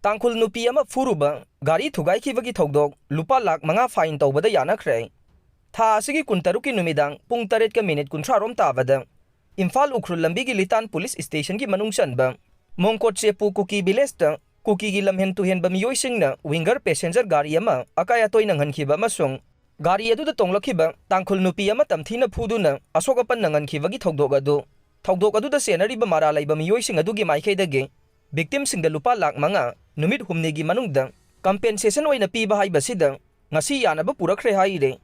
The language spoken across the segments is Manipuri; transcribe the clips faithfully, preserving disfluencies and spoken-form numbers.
ꯇꯥꯡꯈꯨꯜ ꯅꯨꯄꯤ ꯑꯃ ꯐꯨꯔꯨꯕ, ꯒꯥꯔꯤ ꯊꯨꯒꯥꯏꯈꯤꯕꯒꯤ ꯊꯧꯗꯣꯛ, ꯂꯨꯄꯥ ꯂꯥꯈ ꯃꯉꯥ fine ꯇꯧꯕꯗ ꯌꯥꯅꯈ꯭ꯔꯦ꯫ ꯊꯥ ꯑꯁꯤꯒꯤ ꯀꯨꯟꯇꯔꯨꯛꯀꯤ ꯅꯨꯃꯤꯗꯥꯡ ꯄꯨꯡ ꯇꯔꯦꯠꯀ ꯃꯤꯅꯤꯠ ꯀꯨꯟꯊ꯭ꯔꯥ ꯔꯣꯝ ꯇꯥꯕꯗ ꯏꯝꯐꯥꯜ ꯎꯈ꯭ꯔꯨꯜ ꯂꯝꯕꯤꯒꯤ ꯂꯤꯇꯥꯟ ꯄꯨꯂꯤꯁ ꯁ꯭ꯇꯦꯁꯟꯒꯤ ꯃꯅꯨꯡ ꯆꯟꯕ ꯃꯣꯡꯀꯣꯠ ꯆꯦꯄꯨ ꯀꯨꯀꯤ ꯚꯤꯂꯦꯖꯇ ꯀꯨꯀꯤꯒꯤ ꯂꯝꯍꯦꯟ ꯇꯨꯍꯦꯟꯕ ꯃꯤꯑꯣꯏꯁꯤꯡꯅ winger passenger ꯒꯥꯔꯤ ꯑꯃ ꯑꯀꯥꯏ ꯑꯇꯣꯏ ꯅꯪꯍꯟꯈꯤꯕ ꯑꯃꯁꯨꯡ ꯒꯥꯔꯤ ꯑꯗꯨꯗ ꯇꯣꯡꯂꯛꯈꯤꯕ ꯇꯥꯡꯈꯨꯜ ꯅꯨꯄꯤ ꯑꯃ ꯇꯝꯊꯤꯅ ꯐꯨꯗꯨꯅ ꯑꯁꯣꯛ ꯑꯄꯟ ꯅꯪꯍꯟꯈꯤꯕꯒꯤ ꯊꯧꯗꯣꯛ ꯑꯗꯨ, ꯊꯧꯗꯣꯛ ꯑꯗꯨꯗ ꯆꯦꯟꯅꯔꯤꯕ ꯃꯔꯥ ꯂꯩꯕ ꯃꯤꯑꯣꯏꯁꯤꯡ ꯑꯗꯨꯒꯤ ꯃꯥꯏꯀꯩꯗꯒꯤ victimꯁꯤꯡꯗ ꯂꯨꯄꯥ ꯂꯥꯈ ꯃꯉꯥ ꯅꯨꯃꯤꯠ ꯍꯨꯝꯅꯤꯒꯤ ꯃꯅꯨꯡꯗ compensation ꯑꯣꯏꯅ ꯄꯤꯕ ꯍꯥꯏꯕꯁꯤꯗ ꯉꯁꯤ ꯌꯥꯅꯕ ꯄꯨꯔꯛꯈ꯭ꯔꯦ ꯍꯥꯏꯔꯦ꯫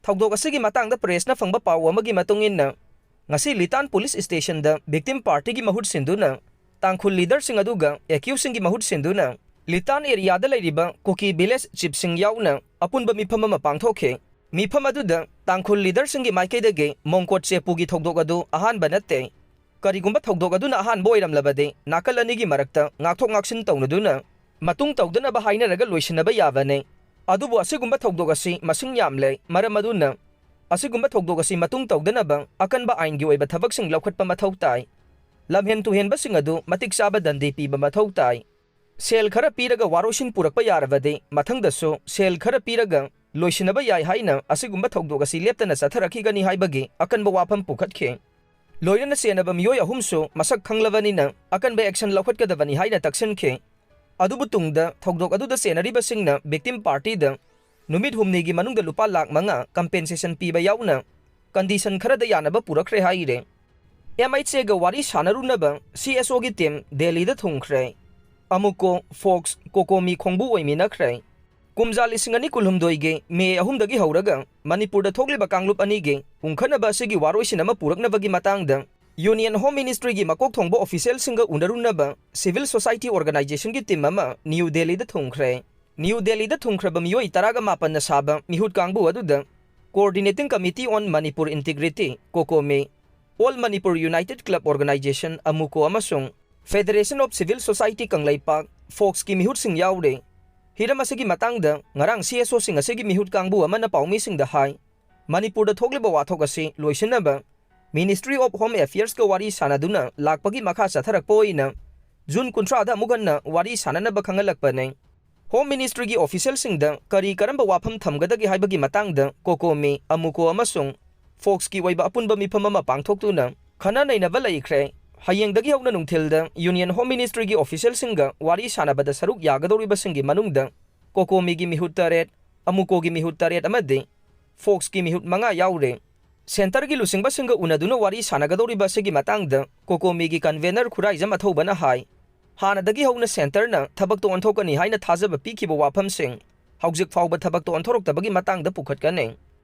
ꯊꯧꯗꯣꯛ ꯑꯁꯤꯒꯤ ꯃꯇꯥꯡꯗ pressꯅ ꯐꯪꯕ ꯄꯥꯎ ꯑꯃꯒꯤ ꯃꯇꯨꯡ ꯏꯟꯅ, ꯉꯁꯤ ꯂꯤꯇꯥꯟ ꯄꯨꯂꯤꯁ ꯁ꯭ꯇꯦꯁꯟꯗ victim partyꯒꯤ ꯃꯍꯨꯠ ꯁꯤꯟꯗꯨꯅ ꯇꯥꯡꯈꯨꯜ leaderꯁꯤꯡ ꯑꯗꯨꯒ accusedꯁꯤꯡꯒꯤ ꯃꯍꯨꯠ ꯁꯤꯟꯗꯨꯅ ꯂꯤꯇꯥꯟ areaꯗ ꯂꯩꯔꯤꯕ ꯀꯨꯀꯤ village chiefꯁꯤꯡ ꯌꯥꯎꯅ ꯑꯄꯨꯟꯕ ꯃꯤꯐꯝ ꯑꯃ ꯄꯥꯡꯊꯣꯛꯈꯤ꯫ ꯃꯤꯐꯝ ꯑꯗꯨꯗ ꯇꯥꯡꯈꯨꯜ leaderꯁꯤꯡꯒꯤ ꯃꯥꯏꯀꯩꯗꯒꯤ ꯃꯣꯡꯀꯣꯠ ꯆꯦꯄꯨꯒꯤ ꯊꯧꯗꯣꯛ ꯑꯗꯨ ꯑꯍꯥꯟꯕ ꯅꯠꯇꯦ, ꯀꯔꯤꯒꯨꯝꯕ ꯊꯧꯗꯣꯛ ꯑꯗꯨꯅ ꯑꯍꯥꯟꯕ ꯑꯣꯏꯔꯝꯂꯕꯗꯤ ꯅꯥꯀꯜ ꯑꯅꯤꯒꯤ ꯃꯔꯛꯇ ꯉꯥꯛꯊꯣꯛ ꯉꯥꯛꯁꯤꯟ ꯇꯧꯅꯗꯨꯅ ꯃꯇꯨꯡ ꯇꯧꯗꯅꯕ ꯍꯥꯏꯅꯔꯒ ꯂꯣꯏꯁꯤꯟꯅꯕ ꯌꯥꯕꯅꯤ꯫ ꯑꯗꯨꯕꯨ ꯑꯁꯤꯒꯨꯝꯕ ꯊꯧꯗꯣꯛ ꯑꯁꯤ ꯃꯁꯤꯡ ꯌꯥꯝꯂꯦ, ꯃꯔꯝ ꯑꯗꯨꯅ ꯑꯁꯤꯒꯨꯝꯕ ꯊꯧꯗꯣꯛ ꯑꯁꯤ ꯃꯇꯨꯡ ꯇꯧꯗꯅꯕ ꯑꯀꯟꯕ ꯑꯥꯏꯟꯒꯤ ꯑꯣꯏꯕ ꯊꯕꯛꯁꯤꯡ ꯂꯧꯈꯠꯄ ꯃꯊꯧ ꯇꯥꯏ꯫ ꯂꯝꯍꯦꯟ ꯇꯨꯍꯦꯟꯕꯁꯤꯡ ꯑꯗꯨ ꯃꯇꯤꯛ ꯆꯥꯕ ꯗꯟꯗꯤ ꯄꯤꯕ ꯃꯊꯧ ꯇꯥꯏ꯫ ꯁꯦꯜ ꯈꯔ ꯄꯤꯔꯒ ꯋꯥꯔꯣꯏꯁꯤꯟ ꯄꯨꯔꯛꯄ ꯌꯥꯔꯕꯗꯤ ꯃꯊꯪꯗꯁꯨ ꯁꯦꯜ ꯈꯔ ꯄꯤꯔꯒ ꯂꯣꯏꯁꯤꯟꯅꯕ ꯌꯥꯏ ꯍꯥꯏꯅ ꯑꯁꯤꯒꯨꯝꯕ ꯊꯧꯗꯣꯛ ꯑꯁꯤ ꯂꯦꯞꯇꯅ ꯆꯠꯊꯔꯛꯈꯤꯒꯅꯤ ꯍꯥꯏꯕꯒꯤ ꯑꯀꯟꯕ ꯋꯥꯐꯝ ꯄꯨꯈꯠꯈꯤ꯫ ꯂꯣꯏꯅꯅ ꯆꯦꯟꯅꯕ ꯃꯤꯑꯣꯏ ꯑꯍꯨꯝꯁꯨ ꯃꯁꯛ ꯈꯪꯂꯕꯅꯤꯅ ꯑꯀꯟꯕ action ꯂꯧꯈꯠꯀꯗꯕꯅꯤ ꯍꯥꯏꯅ ꯇꯛꯁꯤꯟꯈꯤ꯫ ꯑꯗꯨꯕꯨ ꯇꯨꯡꯗ ꯊꯧꯗꯣꯛ ꯑꯗꯨꯗ ꯆꯦꯟꯅꯔꯤꯕꯁꯤꯡꯅ victim partyꯗ ꯅꯨꯃꯤꯠ ꯍꯨꯝꯅꯤꯒꯤ ꯃꯅꯨꯡꯗ ꯂꯨꯄꯥ ꯂꯥꯈ ꯃꯉꯥ compensation ꯄꯤꯕ ꯌꯥꯎꯅ condition ꯈꯔꯗ ꯌꯥꯅꯕ ꯄꯨꯔꯛꯈ꯭ꯔꯦ ꯍꯥꯏꯔꯦ꯫ MHAꯒ ꯋꯥꯔꯤ ꯁꯥꯟꯅꯔꯨꯅꯕ CSOꯒꯤ team ꯗꯦꯜꯂꯤꯗ ꯊꯨꯡꯈ꯭ꯔꯦ꯫ ꯑꯃꯨꯀꯣ, ꯐꯣꯛꯁ, ꯀꯣꯀꯣꯃꯤ ꯈꯣꯡꯕꯨ ꯑꯣꯏꯃꯤꯟꯅꯈ꯭ꯔꯦ꯫ ꯀꯨꯝꯖꯥ ꯂꯤꯁꯤꯡ ꯑꯅꯤ ꯀꯨꯟꯍꯨꯝꯗꯣꯏꯒꯤ ꯃꯦ ꯑꯍꯨꯝꯗꯒꯤ ꯍꯧꯔꯒ ꯃꯅꯤꯄꯨꯔꯗ ꯊꯣꯛꯂꯤꯕ ꯀꯥꯡꯂꯨꯞ ꯑꯅꯤꯒꯤ ꯄꯨꯡꯈꯠꯅꯕ ꯑꯁꯤꯒꯤ ꯋꯥꯔꯣꯏꯁꯤꯟ ꯑꯃ ꯄꯨꯔꯛꯅꯕꯒꯤ ꯃꯇꯥꯡꯗ Union Home Ministryꯒꯤ ꯃꯀꯣꯛ ꯊꯣꯡꯕ officialꯁꯤꯡꯒ ꯎꯅꯔꯨꯅꯕ civil society organizationꯒꯤ team ꯑꯃ ꯅ꯭ꯌꯨ ꯗꯦꯜꯂꯤꯗ ꯊꯨꯡꯈ꯭ꯔꯦ꯫ ꯅ꯭ꯌꯨ ꯗꯦꯜꯂꯤꯗ ꯊꯨꯡꯈ꯭ꯔꯕ ꯃꯤꯑꯣꯏ ꯇꯔꯥꯒ ꯃꯥꯄꯟꯅ ꯁꯥꯕ ꯃꯤꯍꯨꯠ ꯀꯥꯡꯕꯨ ꯑꯗꯨꯗ Coordinating Committee on Manipur Integrity, ꯀꯣꯀꯣꯃꯤ, All Manipur United Club Organization, ꯑꯃꯨꯀꯣ, ꯑꯃꯁꯨꯡ Federation of Civil Society Kangleipak, ꯐꯣꯛꯁꯀꯤ ꯃꯤꯍꯨꯠꯁꯤꯡ ꯌꯥꯎꯔꯦ꯫ ꯍꯤꯔꯝ ꯑꯁꯤꯒꯤ ꯃꯇꯥꯡꯗ ꯉꯔꯥꯡ CSOꯁꯤꯡ ꯑꯁꯤꯒꯤ ꯃꯤꯍꯨꯠ ꯀꯥꯡꯕꯨ ꯑꯃꯅ ꯄꯥꯎꯃꯤꯁꯤꯡꯗ ꯍꯥꯏ, ꯃꯅꯤꯄꯨꯔꯗ ꯊꯣꯛꯂꯤꯕ ꯋꯥꯊꯣꯛ ꯑꯁꯤ ꯂꯣꯏꯁꯤꯟꯅꯕ Ministry of Home Affairsꯀ ꯋꯥꯔꯤ ꯁꯥꯟꯅꯗꯨꯅ ꯂꯥꯛꯄꯒꯤ ꯃꯈꯥ ꯆꯠꯊꯔꯛꯄ ꯑꯣꯏꯅ ꯖꯨꯟ ꯀꯨꯟꯊ꯭ꯔꯥꯗ ꯑꯃꯨꯛ ꯍꯟꯅ ꯋꯥꯔꯤ ꯁꯥꯟꯅꯅꯕ ꯈꯪꯍꯜꯂꯛꯄꯅꯤ꯫ ꯍꯣꯝ ꯃꯤꯅꯤꯁꯇ꯭ꯔꯤꯒꯤ ꯑꯣꯐꯤꯁꯤꯌꯦꯜꯁꯤꯡꯗ ꯀꯔꯤ ꯀꯔꯝꯕ ꯋꯥꯐꯝ ꯊꯝꯒꯗꯒꯦ ꯍꯥꯏꯕꯒꯤ ꯃꯇꯥꯡꯗ ꯀꯣꯀꯣꯃꯤ, ꯑꯃꯨꯀꯣ ꯑꯃꯁꯨꯡ ꯐꯣꯛꯁꯀꯤ ꯑꯣꯏꯕ ꯑꯄꯨꯟꯕ ꯃꯤꯐꯝ ꯑꯃ ꯄꯥꯡꯊꯣꯛꯇꯨꯅ ꯈꯟꯅ ꯅꯩꯅꯕ ꯂꯩꯈ꯭ꯔꯦ꯫ ꯍꯌꯦꯡꯗꯒꯤ ꯍꯧꯅ ꯅꯨꯡꯊꯤꯜꯗ ꯌꯨꯅꯤꯌꯟ ꯍꯣꯝ ꯃꯤꯅꯤꯁꯇ꯭ꯔꯤꯒꯤ ꯑꯣꯐꯤꯁꯤꯌꯦꯜꯁꯤꯡꯒ ꯋꯥꯔꯤ ꯁꯥꯟꯅꯕꯗ ꯁꯔꯨꯛ ꯌꯥꯒꯗꯧꯔꯤꯕꯁꯤꯡꯒꯤ ꯃꯅꯨꯡꯗ ꯀꯣꯀꯣꯃꯤꯒꯤ ꯃꯤꯍꯨꯠ ꯇꯔꯦꯠ, ꯑꯃꯨꯀꯣꯒꯤ ꯃꯤꯍꯨꯠ ꯇꯔꯦꯠ ꯑꯃꯗꯤ ꯐꯣꯛꯁꯀꯤ ꯃꯤꯍꯨꯠ ꯃꯉꯥ ꯌꯥꯎꯔꯦ꯫ ꯁꯦꯟꯇꯔꯒꯤ ꯂꯨꯆꯤꯡꯕꯁꯤꯡꯒ ꯎꯅꯗꯨꯅ ꯋꯥꯔꯤ ꯁꯥꯟꯅꯒꯗꯧꯔꯤꯕ ꯑꯁꯤꯒꯤ ꯃꯇꯥꯡꯗ ꯀꯣꯀꯣꯃꯤꯒꯤ ꯀꯟꯚꯦꯅꯔ ꯈꯨꯔꯥꯏꯖꯝ ꯑꯊꯧꯕꯅ ꯍꯥꯏ, ꯍꯥꯟꯅꯗꯒꯤ ꯍꯧꯅ ꯁꯦꯟꯇꯔꯅ ꯊꯕꯛꯇ ꯑꯣꯟꯊꯣꯛꯀꯅꯤ ꯍꯥꯏꯅ ꯊꯥꯖꯕ ꯄꯤꯈꯤꯕ ꯋꯥꯐꯝꯁꯤꯡ ꯍꯧꯖꯤꯛ ꯐꯥꯎꯕ ꯊꯕꯛꯇ ꯑꯣꯟꯊꯣꯔꯛꯇꯕꯒꯤ ꯃꯇꯥꯡꯗ ꯄꯨꯈꯠꯀꯅꯤ꯫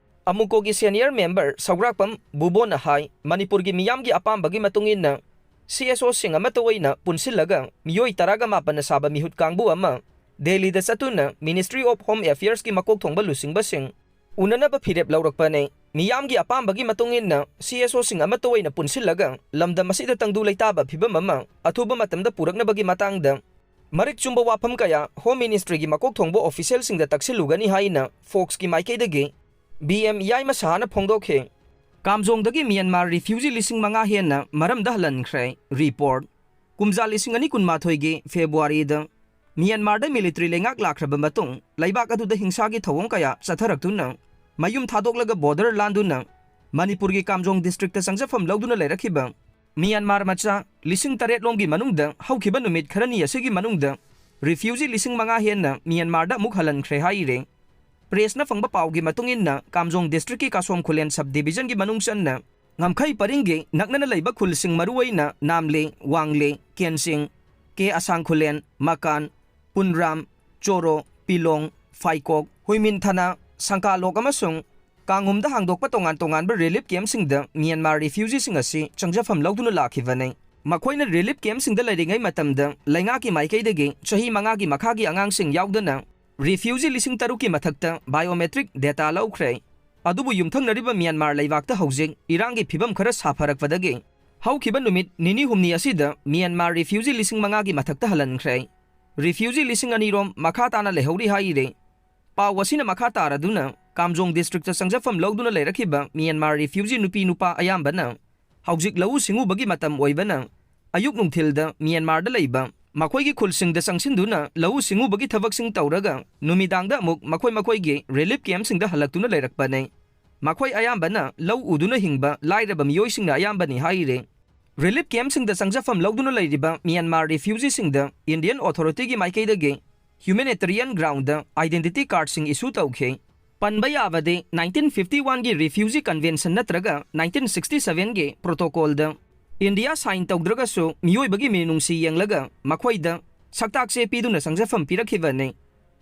ꯑꯃꯨꯀꯣꯒꯤ ꯁꯦꯅꯤꯌꯔ ꯃꯦꯝꯕꯔ ꯁꯧꯒ꯭ꯔꯥꯛꯄꯝ ꯕꯨꯕꯣꯟꯅ ꯍꯥꯏ, ꯃꯅꯤꯄꯨꯔꯒꯤ ꯃꯤꯌꯥꯝꯒꯤ ꯑꯄꯥꯝꯕꯒꯤ ꯃꯇꯨꯡ ꯏꯟꯅ ꯁꯤ ꯑꯦꯁ ꯑꯣꯁꯤꯡ ꯑꯃꯠꯇ ꯑꯣꯏꯅ ꯄꯨꯟꯁꯤꯜꯂꯒ ꯃꯤꯑꯣꯏ ꯇꯔꯥꯒ ꯃꯥꯄꯟꯅ ꯁꯥꯕ ꯃꯤꯍꯨꯠ ꯀꯥꯡꯕꯨ ꯑꯃ ꯗꯦꯜꯂꯤꯗ ꯆꯠꯇꯨꯅ ꯃꯤꯅꯤꯁꯇ꯭ꯔꯤ ꯑꯣꯐ ꯍꯣꯝ ꯑꯦꯐꯤꯌꯔꯁꯀꯤ ꯃꯀꯣꯛ ꯊꯣꯡꯕ ꯂꯨꯆꯤꯡꯕꯁꯤꯡ ꯎꯅꯅꯕ ꯐꯤꯔꯦꯞ ꯂꯧꯔꯛꯄꯅꯤ꯫ ꯃꯤꯌꯥꯝꯒꯤ ꯑꯄꯥꯝꯕꯒꯤ ꯃꯇꯨꯡ ꯏꯟꯅ ꯁꯤ ꯑꯦꯁ ꯑꯣꯁꯤꯡ ꯑꯃꯠꯇ ꯑꯣꯏꯅ ꯄꯨꯟꯁꯤꯜꯂꯒ ꯂꯝꯗꯝ ꯑꯁꯤꯗ ꯇꯪꯗꯨ ꯂꯩꯇꯥꯕ ꯐꯤꯕꯝ ꯑꯃ ꯑꯊꯨꯕ ꯃꯇꯝꯗ ꯄꯨꯔꯛꯅꯕꯒꯤ ꯃꯇꯥꯡꯗ ꯃꯔꯤꯛ ꯆꯨꯝꯕ ꯋꯥꯐꯝ ꯀꯌꯥ ꯍꯣꯝ ꯃꯤꯅꯤꯁꯇ꯭ꯔꯤꯒꯤ ꯃꯀꯣꯛ ꯊꯣꯡꯕ ꯑꯣꯐꯤꯁꯤꯌꯦꯜꯁꯤꯡꯗ ꯇꯛꯁꯤꯜꯂꯨꯒꯅꯤ ꯍꯥꯏꯅ ꯐꯣꯛꯁꯀꯤ ꯃꯥꯏꯀꯩꯗꯒꯤ ꯕꯤ ꯑꯦꯝ ꯌꯥꯏꯃ ꯁꯍꯥꯅ ꯐꯣꯡꯗꯣꯛꯈꯤ꯫ ꯀꯥꯝꯖꯣꯡꯗꯒꯤ ꯃ꯭ꯌꯥꯟꯃꯥꯔ ꯔꯤꯐ꯭ꯌꯨꯖꯤ ꯂꯤꯁꯤꯡ ꯃꯉꯥ ꯍꯦꯟꯅ ꯃꯔꯝꯗ ꯍꯜꯍꯟꯈ꯭ꯔꯦ꯫ ꯔꯤꯄꯣꯔꯠ꯫ ꯀꯨꯝꯖꯥ ꯂꯤꯁꯤꯡ ꯑꯅꯤ ꯀꯨꯟꯃꯥꯊꯣꯏꯒꯤ ꯐꯦꯕ꯭ꯔꯨꯋꯥꯔꯤꯗ ꯃ꯭ꯌꯥꯟꯃꯥꯔꯗ ꯃꯤꯂꯤꯇꯔꯤ ꯂꯩꯉꯥꯛ ꯂꯥꯛꯈ꯭ꯔꯕ ꯃꯇꯨꯡ, ꯂꯩꯕꯥꯛ ꯑꯗꯨꯗ ꯍꯤꯡꯁꯥꯒꯤ ꯊꯧꯑꯣꯡ ꯀꯌꯥ ꯆꯠꯊꯔꯛꯇꯨꯅ, ꯃꯌꯨꯝ ꯊꯥꯗꯣꯛꯂꯒ ꯕꯣꯔꯗꯔ ꯂꯥꯟꯗꯨꯅ ꯃꯅꯤꯄꯨꯔꯒꯤ ꯀꯥꯝꯖꯣꯡ ꯗꯤꯁꯇ꯭ꯔꯤꯛꯇ ꯆꯪꯖꯐꯝ ꯂꯧꯗꯨꯅ ꯂꯩꯔꯛꯈꯤꯕ ꯃ꯭ꯌꯥꯟꯃꯥꯔ ꯃꯆꯥ ꯂꯤꯁꯤꯡ ꯇꯔꯦꯠ ꯂꯣꯝꯒꯤ ꯃꯅꯨꯡꯗ ꯍꯧꯈꯤꯕ ꯅꯨꯃꯤꯠ ꯈꯔꯅꯤ ꯑꯁꯤꯒꯤ ꯃꯅꯨꯡꯗ ꯔꯤꯐ꯭ꯌꯨꯖꯤ ꯂꯤꯁꯤꯡ ꯃꯉꯥ ꯍꯦꯟꯅ ꯃ꯭ꯌꯥꯟꯃꯥꯔꯗ ꯑꯃꯨꯛ ꯍꯜꯍꯟꯈ꯭ꯔꯦ ꯍꯥꯏꯔꯦ꯫ ꯄ꯭ꯔꯦꯁꯅ ꯐꯪꯕ ꯄꯥꯎꯒꯤ ꯃꯇꯨꯡ ꯏꯟꯅ, ꯀꯥꯝꯖꯣꯡ ꯗꯤꯁꯇ꯭ꯔꯤꯛꯀꯤ ꯀꯥꯁꯣꯝ ꯈꯨꯂꯦꯟ ꯁꯕ ꯗꯤꯕꯤꯖꯟꯒꯤ ꯃꯅꯨꯡ ꯆꯟꯅ ꯉꯝꯈꯩ ꯄꯔꯤꯡꯒꯤ ꯅꯛꯅꯅ ꯂꯩꯕ ꯈꯨꯜꯁꯤꯡ, ꯃꯔꯨꯑꯣꯏꯅ ꯅꯥꯝꯂꯦ, ꯋꯥꯡꯂꯦ, ꯀꯦꯟꯁꯤꯡ, ꯀꯦ ꯑꯁꯥꯡ ꯈꯨꯂꯦꯟ, ꯃꯀꯥꯟ, ꯄꯨꯟꯔꯥꯝ, ꯆꯣꯔꯣ, ꯄꯤꯂꯣꯡ, ꯐꯥꯏꯀꯣꯛ, ꯍꯨꯏꯃꯤꯟꯊꯅꯥ, ꯁꯪꯀꯥꯂꯣꯛ ꯑꯃꯁꯨꯡ ꯀꯥꯡꯍꯨꯝꯗ ꯍꯥꯡꯗꯣꯛꯄ ꯇꯣꯉꯥꯟ ꯇꯣꯉꯥꯟꯕ ꯔꯤꯂꯤꯐ ꯀꯦꯝꯞꯁꯤꯡꯗ ꯃ꯭ꯌꯥꯟꯃꯥꯔ ꯔꯤꯐ꯭ꯌꯨꯖꯤꯁꯤꯡ ꯑꯁꯤ ꯆꯪꯖꯐꯝ ꯂꯧꯗꯨꯅ ꯂꯥꯛꯈꯤꯕꯅꯤ꯫ ꯃꯈꯣꯏꯅ ꯔꯤꯂꯤꯐ ꯀꯦꯝꯞꯁꯤꯡꯗ ꯂꯩꯔꯤꯉꯩ ꯃꯇꯝꯗ ꯂꯩꯉꯥꯛꯀꯤ ꯃꯥꯏꯀꯩꯗꯒꯤ ꯆꯍꯤ ꯃꯉꯥꯒꯤ ꯃꯈꯥꯒꯤ ꯑꯉꯥꯡꯁꯤꯡ ꯌꯥꯎꯗꯅ ꯔꯤꯐ꯭ꯌꯨꯖꯤ ꯂꯤꯁꯤꯡ ꯇꯔꯨꯛꯀꯤ ꯃꯊꯛꯇ ꯕꯥꯏꯑꯣꯃꯦꯇ꯭ꯔꯤꯛ ꯗꯦꯇꯥ ꯂꯧꯈ꯭ꯔꯦ꯫ ꯑꯗꯨꯕꯨ ꯌꯨꯝꯊꯪꯅꯔꯤꯕ ꯃ꯭ꯌꯥꯟꯃꯥꯔ ꯂꯩꯕꯥꯛꯇ ꯍꯧꯖꯤꯛ ꯏꯔꯥꯡꯒꯤ ꯐꯤꯕꯝ ꯈꯔ ꯁꯥꯐꯔꯛꯄꯗꯒꯤ ꯍꯧꯈꯤꯕ ꯅꯨꯃꯤꯠ ꯅꯤꯅꯤ ꯍꯨꯝꯅꯤ ꯑꯁꯤꯗ ꯃ꯭ꯌꯥꯟꯃꯥꯔ ꯔꯤꯐ꯭ꯌꯨꯖꯤ ꯂꯤꯁꯤꯡ ꯃꯉꯥꯒꯤ ꯃꯊꯛꯇ ꯍꯜꯍꯟꯈ꯭ꯔꯦ꯫ ꯔꯤꯐ꯭ꯌꯨꯖꯤ ꯂꯤꯁꯤꯡ ꯑꯅꯤ ꯔꯣꯝ ꯃꯈꯥ ꯇꯥꯅ ꯂꯩꯍꯧꯔꯤ ꯍꯥꯏꯔꯤ꯫ ꯄꯥꯎ ꯑꯁꯤꯅ ꯃꯈꯥ ꯇꯥꯔꯗꯨꯅ, ꯀꯥꯝꯖꯣꯡ ꯗꯤꯁꯇ꯭ꯔꯤꯛꯇ ꯆꯪꯖꯐꯝ ꯂꯧꯗꯨꯅ ꯂꯩꯔꯛꯈꯤꯕ ꯃ꯭ꯌꯥꯟꯃꯥꯔ ꯔꯤꯐ꯭ꯌꯨꯖꯤ ꯅꯨꯄꯤ ꯅꯨꯄꯥ ꯑꯌꯥꯝꯕꯅ ꯍꯧꯖꯤꯛ ꯂꯧꯎ ꯁꯤꯡꯎꯕꯒꯤ ꯃꯇꯝ ꯑꯣꯏꯕꯅ, ꯑꯌꯨꯛ ꯅꯨꯡꯊꯤꯜꯗ ꯃ꯭ꯌꯥꯟꯃꯥꯔꯗ ꯂꯩꯕ ꯃꯈꯣꯏꯒꯤ ꯈꯨꯜꯁꯤꯡꯗ ꯆꯪꯁꯤꯟꯗꯨꯅ ꯂꯧꯎ ꯁꯤꯡꯎꯕꯒꯤ ꯊꯕꯛꯁꯤꯡ ꯇꯧꯔꯒ ꯅꯨꯃꯤꯗꯥꯡꯗ ꯑꯃꯨꯛ ꯃꯈꯣꯏ ꯃꯈꯣꯏꯒꯤ ꯔꯤꯂꯤꯐ ꯀꯦꯝꯞꯁꯤꯡꯗ ꯍꯜꯂꯛꯇꯨꯅ ꯂꯩꯔꯛꯄꯅꯤ꯫ ꯃꯈꯣꯏ ꯑꯌꯥꯝꯕꯅ ꯂꯧ ꯎꯗꯨꯅ ꯍꯤꯡꯕ ꯂꯥꯏꯔꯕ ꯃꯤꯑꯣꯏꯁꯤꯡꯅ ꯑꯌꯥꯝꯕꯅꯤ ꯍꯥꯏꯔꯤ꯫ ꯔꯤꯂꯤꯐ ꯀꯦꯝꯞꯁꯤꯡꯗ ꯆꯪꯖꯐꯝ ꯂꯧꯗꯨꯅ ꯂꯩꯔꯤꯕ ꯃ꯭ꯌꯥꯟꯃꯥꯔ ꯔꯤꯐ꯭ꯌꯨꯖꯤꯁꯤꯡꯗ ꯏꯟꯗꯤꯌꯟ ꯑꯣꯊꯣꯔꯤꯇꯤꯒꯤ ꯃꯥꯏꯀꯩꯗꯒꯤ ꯍ꯭ꯌꯨꯃꯦꯅꯤꯇꯔꯤꯌꯟ ꯒ꯭ꯔꯥꯎꯟꯗ ꯑꯥꯏꯗꯦꯟꯇꯤꯇꯤ ꯀꯥꯔꯗꯁꯤꯡ ꯏꯁꯨ ꯇꯧꯈꯤ꯫ ꯄꯟꯕ ꯌꯥꯕꯗꯤ, ꯅꯥꯏꯟꯇꯤꯟ ꯐꯤꯐꯇꯤ ꯋꯥꯟꯒꯤ ꯔꯤꯐ꯭ꯌꯨꯖꯤ ꯀꯟꯚꯦꯟꯁꯟ ꯅꯠꯇ꯭ꯔꯒ ꯅꯥꯏꯟꯇꯤꯟ ꯁꯤꯛꯁꯇꯤ ꯁꯚꯦꯟꯒꯤ ꯄ꯭ꯔꯣꯇꯣꯀꯣꯜꯗ ꯏꯟꯗꯤꯌꯥ ꯁꯥꯏꯟ ꯇꯧꯗ꯭ꯔꯒꯁꯨ ꯃꯤꯑꯣꯏꯕꯒꯤ ꯃꯤꯅꯨꯡꯁꯤ ꯌꯦꯡꯂꯒ ꯃꯈꯣꯏꯗ ꯁꯛꯇꯥꯛ ꯆꯦ ꯄꯤꯗꯨꯅ ꯆꯪꯖꯐꯝ ꯄꯤꯔꯛꯈꯤꯕꯅꯤ꯫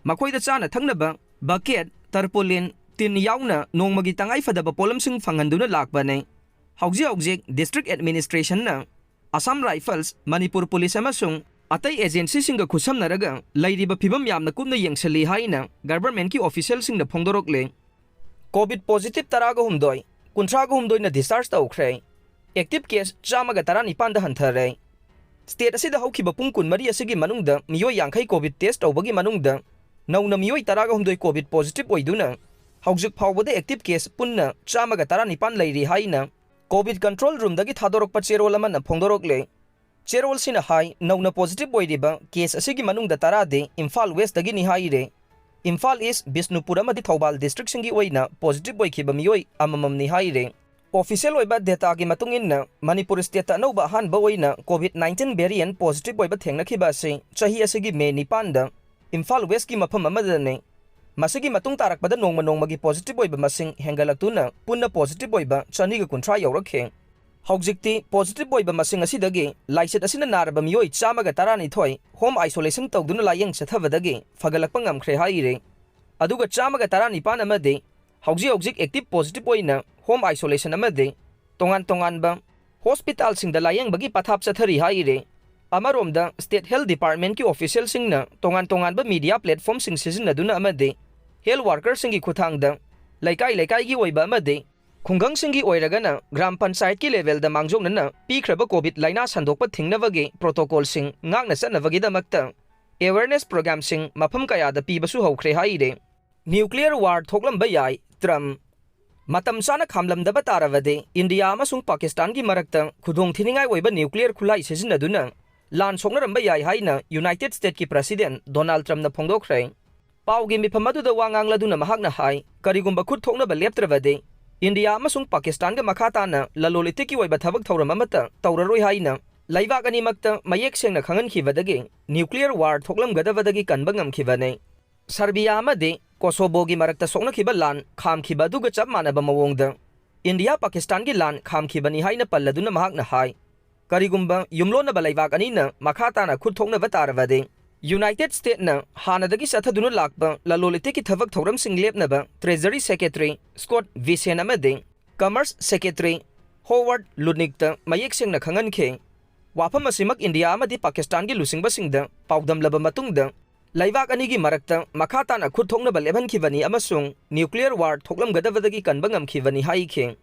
ꯃꯈꯣꯏꯗ ꯆꯥꯅ ꯊꯛꯅꯕ ꯕꯀꯦꯠ, ꯇꯔꯄꯣꯂꯤꯟ, ꯇꯤꯟ ꯌꯥꯎꯅ ꯅꯣꯡꯃꯒꯤ ꯇꯉꯥꯏ ꯐꯗꯕ ꯄꯣꯠꯂꯝꯁꯤꯡ ꯐꯪꯍꯟꯗꯨꯅ ꯂꯥꯛꯄꯅꯤ꯫ ꯍꯧꯖꯤꯛ ꯍꯧꯖꯤꯛ ꯗꯤꯁꯇ꯭ꯔꯤꯛ ꯑꯦꯗꯃꯤꯅꯤꯁꯇ꯭ꯔꯦꯁꯟꯅ ꯑꯁꯥꯝ ꯔꯥꯏꯐꯜꯁ, ꯃꯅꯤꯄꯨꯔ ꯄꯨꯂꯤꯁ ꯑꯃꯁꯨꯡ ꯑꯇꯩ ꯑꯦꯖꯦꯟꯁꯤꯁꯤꯡꯒ ꯈꯨꯠꯁꯝꯅꯔꯒ ꯂꯩꯔꯤꯕ ꯐꯤꯕꯝ ꯌꯥꯝꯅ ꯀꯨꯞꯅ ꯌꯦꯡꯁꯤꯜꯂꯤ ꯍꯥꯏꯅ ꯒꯚꯔꯟꯃꯦꯟꯠꯀꯤ ꯑꯣꯐꯤꯁꯤꯌꯦꯜꯁꯤꯡꯅ ꯐꯣꯡꯗꯣꯔꯛꯂꯦ꯫ ꯀꯣꯚꯤꯗ ꯄꯣꯖꯤꯇꯤꯚ ꯇꯔꯥꯒ ꯍꯨꯝꯗꯣꯏ, ꯀꯨꯟꯊ꯭ꯔꯥꯒ ꯍꯨꯝꯗꯣꯏꯅ ꯗꯤꯁꯆꯥꯔꯖ ꯇꯧꯈ꯭ꯔꯦ꯫ ꯑꯦꯛꯇꯤꯚ ꯀꯦꯁ ꯆꯥꯝꯃꯒ ꯇꯔꯥꯅꯤꯄꯥꯟꯗ ꯍꯟꯊꯔꯦ꯫ ꯁ꯭ꯇꯦꯠ ꯑꯁꯤꯗ ꯍꯧꯈꯤꯕ ꯄꯨꯡ ꯀꯨꯟꯃꯔꯤ ꯑꯁꯤꯒꯤ ꯃꯅꯨꯡꯗ ꯃꯤꯑꯣꯏ ꯌꯥꯡꯈꯩ ꯀꯣꯚꯤꯗ ꯇꯦꯁ ꯇꯧꯕꯒꯤ ꯃꯅꯨꯡꯗ ꯅꯧꯅ ꯃꯤꯑꯣꯏ ꯇꯔꯥꯒ ꯍꯨꯝꯗꯣꯏ ꯀꯣꯚꯤꯗ ꯄꯣꯖꯤꯇꯤꯚ ꯑꯣꯏꯗꯨꯅ ꯍꯧꯖꯤꯛ ꯐꯥꯎꯕꯗ ꯑꯦꯛꯇꯤꯚ ꯀꯦꯁ ꯄꯨꯟꯅ ꯆꯥꯝꯃꯒ ꯇꯔꯥꯅꯤꯄꯥꯟ ꯂꯩꯔꯤ ꯍꯥꯏꯅ ꯀꯣꯚꯤꯗ ꯀꯟꯇ꯭ꯔꯣꯜ ꯔꯨꯝꯗꯒꯤ ꯊꯥꯗꯣꯔꯛꯄ ꯆꯦꯔꯣꯜ ꯑꯃꯅ ꯐꯣꯡꯗꯣꯔꯛꯂꯦ꯫ ꯆꯦꯔꯣꯜꯁꯤꯅ ꯍꯥꯏ, ꯅꯧꯅ ꯄꯣꯖꯤꯇꯤꯚ ꯑꯣꯏꯔꯤꯕ ꯀꯦꯁ ꯑꯁꯤꯒꯤ ꯃꯅꯨꯡꯗ ꯇꯔꯥꯗꯤ ꯏꯝꯐꯥꯜ ꯋꯦꯁꯇꯒꯤꯅꯤ ꯍꯥꯏꯔꯦ꯫ ꯏꯝꯐꯥꯜ ꯏꯁ, ꯕꯤꯁꯅꯨꯄꯨꯔ ꯑꯃꯗꯤ ꯊꯧꯕꯥꯜ ꯗꯤꯁꯇ꯭ꯔꯤꯛꯁꯤꯡꯒꯤ ꯑꯣꯏꯅ ꯄꯣꯖꯤꯇꯤꯚ ꯑꯣꯏꯈꯤꯕ ꯃꯤꯑꯣꯏ ꯑꯃꯃꯝꯅꯤ ꯍꯥꯏꯔꯦ꯫ ꯑꯣꯐꯤꯁꯤꯌꯦꯜ ꯑꯣꯏꯕ ꯗꯦꯇꯥꯒꯤ ꯃꯇꯨꯡ ꯏꯟꯅ ꯃꯅꯤꯄꯨꯔ ꯁ꯭ꯇꯦꯠꯇ ꯑꯅꯧꯕ ꯑꯍꯥꯟꯕ ꯑꯣꯏꯅ ꯀꯣꯚꯤꯗ ꯅꯥꯏꯟꯇꯤꯟ ꯚꯦꯔꯤꯌꯦꯟꯠ ꯄꯣꯖꯤꯇꯤꯚ ꯑꯣꯏꯕ ꯊꯦꯡꯅꯈꯤꯕ ꯑꯁꯤ ꯆꯍꯤ ꯑꯁꯤꯒꯤ ꯃꯦ ꯅꯤꯄꯥꯟꯗ ꯏꯝꯐꯥꯜ ꯋꯦꯁꯀꯤ ꯃꯐꯝ ꯑꯃꯗꯅꯤ꯫ ꯃꯁꯤꯒꯤ ꯃꯇꯨꯡ ꯇꯥꯔꯛꯄꯗ ꯅꯣꯡꯃ ꯅꯣꯡꯃꯒꯤ ꯄꯣꯖꯤꯇꯤꯚ ꯑꯣꯏꯕ ꯃꯁꯤꯡ ꯍꯦꯟꯒꯠꯂꯛꯇꯨꯅ ꯄꯨꯟꯅ ꯄꯣꯖꯤꯇꯤꯚ ꯑꯣꯏꯕ ꯆꯅꯤꯒ ꯀꯨꯟꯊ꯭ꯔꯥ ꯌꯧꯔꯛꯈꯤ꯫ ꯍꯧꯖꯤꯛꯇꯤ ꯄꯣꯖꯤꯇꯤꯚ ꯑꯣꯏꯕ ꯃꯁꯤꯡ ꯑꯁꯤꯗꯒꯤ ꯂꯥꯏꯆꯠ ꯑꯁꯤꯅ ꯅꯥꯔꯕ ꯃꯤꯑꯣꯏ ꯆꯥꯝꯃꯒ ꯇꯔꯥꯅꯤꯊꯣꯏ ꯍꯣꯝ ꯑꯥꯏꯁꯣꯂꯦꯁꯟ ꯇꯧꯗꯨꯅ ꯂꯥꯌꯦꯡ ꯆꯠꯊꯕꯗꯒꯤ ꯐꯒꯠꯂꯛꯄ ꯉꯝꯈ꯭ꯔꯦ ꯍꯥꯏꯔꯤ꯫ ꯑꯗꯨꯒ ꯆꯥꯝꯃꯒ ꯇꯔꯥꯅꯤꯄꯥꯟ ꯑꯃꯗꯤ ꯍꯧꯖꯤꯛ ꯍꯧꯖꯤꯛ ꯑꯦꯛꯇꯤꯚ ꯄꯣꯖꯤꯇꯤꯚ ꯑꯣꯏꯅ ꯍꯣꯝ ꯑꯥꯏꯁꯣꯂꯦꯁꯟ ꯑꯃꯗꯤ ꯇꯣꯉꯥꯟ ꯇꯣꯉꯥꯟꯕ ꯍꯣꯁꯄꯤꯇꯥꯜꯁꯤꯡꯗ ꯂꯥꯌꯦꯡꯕꯒꯤ ꯄꯊꯥꯞ ꯆꯠꯊꯔꯤ ꯍꯥꯏꯔꯤ꯫ ꯑꯃꯔꯣꯝꯗ, ꯁ꯭ꯇꯦꯠ ꯍꯦꯜꯊ ꯗꯤꯄꯥꯔꯠꯃꯦꯟꯠꯀꯤ ꯑꯣꯐꯤꯁꯤꯌꯦꯜꯁꯤꯡꯅ ꯇꯣꯉꯥꯟ ꯇꯣꯉꯥꯟꯕ ꯃꯤꯗꯤꯌꯥ ꯄ꯭ꯂꯦꯠꯐꯣꯔꯝꯁꯤꯡ ꯁꯤꯖꯤꯟꯅꯗꯨꯅ ꯑꯃꯗꯤ ꯍꯦꯜꯊ ꯋꯥꯔꯀꯔꯁꯤꯡꯒꯤ ꯈꯨꯠꯊꯥꯡꯗ ꯂꯩꯀꯥꯏ ꯂꯩꯀꯥꯏꯒꯤ ꯑꯣꯏꯕ ꯑꯃꯗꯤ ꯈꯨꯡꯒꯪꯁꯤꯡꯒꯤ ꯑꯣꯏꯔꯒꯅ ꯒ꯭ꯔꯥꯝ ꯄꯟꯆꯥꯌꯠꯀꯤ ꯂꯦꯚꯦꯜꯗ ꯃꯥꯡꯖꯧꯅꯅ ꯄꯤꯈ꯭ꯔꯕ ꯀꯣꯚꯤꯗ ꯂꯥꯏꯅꯥ ꯁꯟꯗꯣꯛꯄ ꯊꯤꯡꯅꯕꯒꯤ ꯄ꯭ꯔꯣꯇꯣꯀꯣꯜꯁꯤꯡ ꯉꯥꯛꯅ ꯆꯠꯅꯕꯒꯤꯗꯃꯛꯇ ꯑꯦꯋꯦꯔꯅꯦꯁ ꯄ꯭ꯔꯣꯒ꯭ꯔꯥꯝꯁꯤꯡ ꯃꯐꯝ ꯀꯌꯥꯗ ꯄꯤꯕꯁꯨ ꯍꯧꯈ꯭ꯔꯦ ꯍꯥꯏꯔꯦ꯫ ꯅ꯭ꯌꯨꯀ꯭ꯂꯤꯌꯔ ꯋꯥꯔ ꯊꯣꯛꯂꯝꯕ ꯌꯥꯏ, ꯇ꯭ꯔꯝꯞ꯫ ꯃꯇꯝ ꯆꯥꯅ ꯈꯥꯝꯂꯝꯗꯕ ꯇꯥꯔꯕꯗꯤ ꯏꯟꯗꯤꯌꯥ ꯑꯃꯁꯨꯡ ꯄꯥꯀꯤꯁꯇꯥꯟꯒꯤ ꯃꯔꯛꯇ ꯈꯨꯗꯣꯡꯊꯤꯅꯤꯡꯉꯥꯏ ꯑꯣꯏꯕ ꯅ꯭ꯌꯨꯀ꯭ꯂꯤꯌꯔ ꯈꯨꯠꯂꯥꯏ ꯁꯤꯖꯤꯟꯅꯗꯨꯅ ꯂꯥꯟ ꯁꯣꯛꯅꯔꯝꯕ ꯌꯥꯏ ꯍꯥꯏꯅ ꯌꯨꯅꯥꯏꯇꯦꯗ ꯁ꯭ꯇꯦꯠꯀꯤ ꯄ꯭ꯔꯦꯁꯤꯗꯦꯟꯠ ꯗꯣꯅꯥꯜꯗ ꯇ꯭ꯔꯝꯞꯅ ꯐꯣꯡꯗꯣꯛꯈ꯭ꯔꯦ꯫ ꯄꯥꯎꯒꯤ ꯃꯤꯐꯝ ꯑꯗꯨꯗ ꯋꯥ ꯉꯥꯡꯂꯗꯨꯅ ꯃꯍꯥꯛꯅ ꯍꯥꯏ, ꯀꯔꯤꯒꯨꯝꯕ ꯈꯨꯠ ꯊꯣꯛꯅꯕ ꯂꯦꯞꯇ꯭ꯔꯕꯗꯤ ꯏꯟꯗꯤꯌꯥ ꯑꯃꯁꯨꯡ ꯄꯥꯀꯤꯁꯇꯥꯟꯒ ꯃꯈꯥ ꯇꯥꯅ ꯂꯂꯣꯟ ꯏꯇꯤꯛꯀꯤ ꯑꯣꯏꯕ ꯊꯕꯛ ꯊꯧꯔꯝ ꯑꯃꯠꯇ ꯇꯧꯔꯔꯣꯏ ꯍꯥꯏꯅ ꯂꯩꯕꯥꯛ ꯑꯅꯤꯃꯛꯇ ꯃꯌꯦꯛ ꯁꯦꯡꯅ ꯈꯪꯍꯟꯈꯤꯕꯗꯒꯤ ꯅ꯭ꯌꯨꯀ꯭ꯂꯤꯌꯔ ꯋꯥꯔ ꯊꯣꯛꯂꯝꯒꯗꯕꯗꯒꯤ ꯀꯟꯕ ꯉꯝꯈꯤꯕꯅꯤ꯫ ꯁꯔꯕꯤꯌꯥ ꯑꯃꯗꯤ ꯀꯣꯁꯣꯕꯣꯒꯤ ꯃꯔꯛꯇ ꯁꯣꯛꯅꯈꯤꯕ ꯂꯥꯟ ꯈꯥꯝꯈꯤꯕ ꯑꯗꯨꯒ ꯆꯞ ꯃꯥꯟꯅꯕ ꯃꯑꯣꯡꯗ ꯏꯟꯗꯤꯌꯥ ꯄꯥꯀꯤꯁꯇꯥꯟꯒꯤ ꯂꯥꯟ ꯈꯥꯝꯈꯤꯕꯅꯤ ꯍꯥꯏꯅ ꯄꯜꯂꯗꯨꯅ ꯃꯍꯥꯛꯅ ꯍꯥꯏ, ꯀꯔꯤꯒꯨꯝꯕ ꯌꯨꯝꯂꯣꯟꯅꯕ ꯂꯩꯕꯥꯛ ꯑꯅꯤꯅ ꯃꯈꯥ ꯇꯥꯅ ꯈꯨꯠ ꯊꯣꯛꯅꯕ ꯇꯥꯔꯕꯗꯤ, ꯌꯨꯅꯥꯏꯇꯦꯗ ꯁ꯭ꯇꯦꯠꯅ ꯍꯥꯟꯅꯗꯒꯤ ꯆꯠꯊꯗꯨꯅ ꯂꯥꯛꯄ ꯂꯂꯣꯟ ꯏꯇꯤꯛꯀꯤ ꯊꯕꯛ ꯊꯧꯔꯝꯁꯤꯡ ꯂꯦꯞꯅꯕ ꯇ꯭ꯔꯦꯖꯔꯤ ꯁꯦꯀ꯭ꯔꯦꯇꯔꯤ ꯁ꯭ꯀꯣꯠ ꯕꯤꯁꯦꯟ ꯑꯃꯗꯤ ꯀꯃꯔꯁ ꯁꯦꯀ꯭ꯔꯦꯇꯔꯤ ꯍꯣꯋꯥꯔꯗ ꯂꯨꯗꯅꯤꯛꯇ ꯃꯌꯦꯛ ꯁꯦꯡꯅ ꯈꯪꯍꯟꯈꯤ꯫ ꯋꯥꯐꯝ ꯑꯁꯤꯃꯛ ꯏꯟꯗꯤꯌꯥ ꯑꯃꯗꯤ ꯄꯥꯀꯤꯁꯇꯥꯟꯒꯤ ꯂꯨꯆꯤꯡꯕꯁꯤꯡꯗ ꯄꯥꯎꯗꯝꯂꯕ ꯃꯇꯨꯡꯗ, ꯂꯩꯕꯥꯛ ꯑꯅꯤꯒꯤ ꯃꯔꯛꯇ ꯃꯈꯥ ꯇꯥꯅ ꯈꯨꯠ ꯊꯣꯛꯅꯕ ꯂꯦꯞꯍꯟꯈꯤꯕꯅꯤ ꯑꯃꯁꯨꯡ ꯅ꯭ꯌꯨꯀ꯭ꯂꯤꯌꯔ ꯋꯥꯔ ꯊꯣꯛꯂꯝꯒꯗꯕꯗꯒꯤ ꯀꯟꯕ ꯉꯝꯈꯤꯕꯅꯤ ꯍꯥꯏꯈꯤ꯫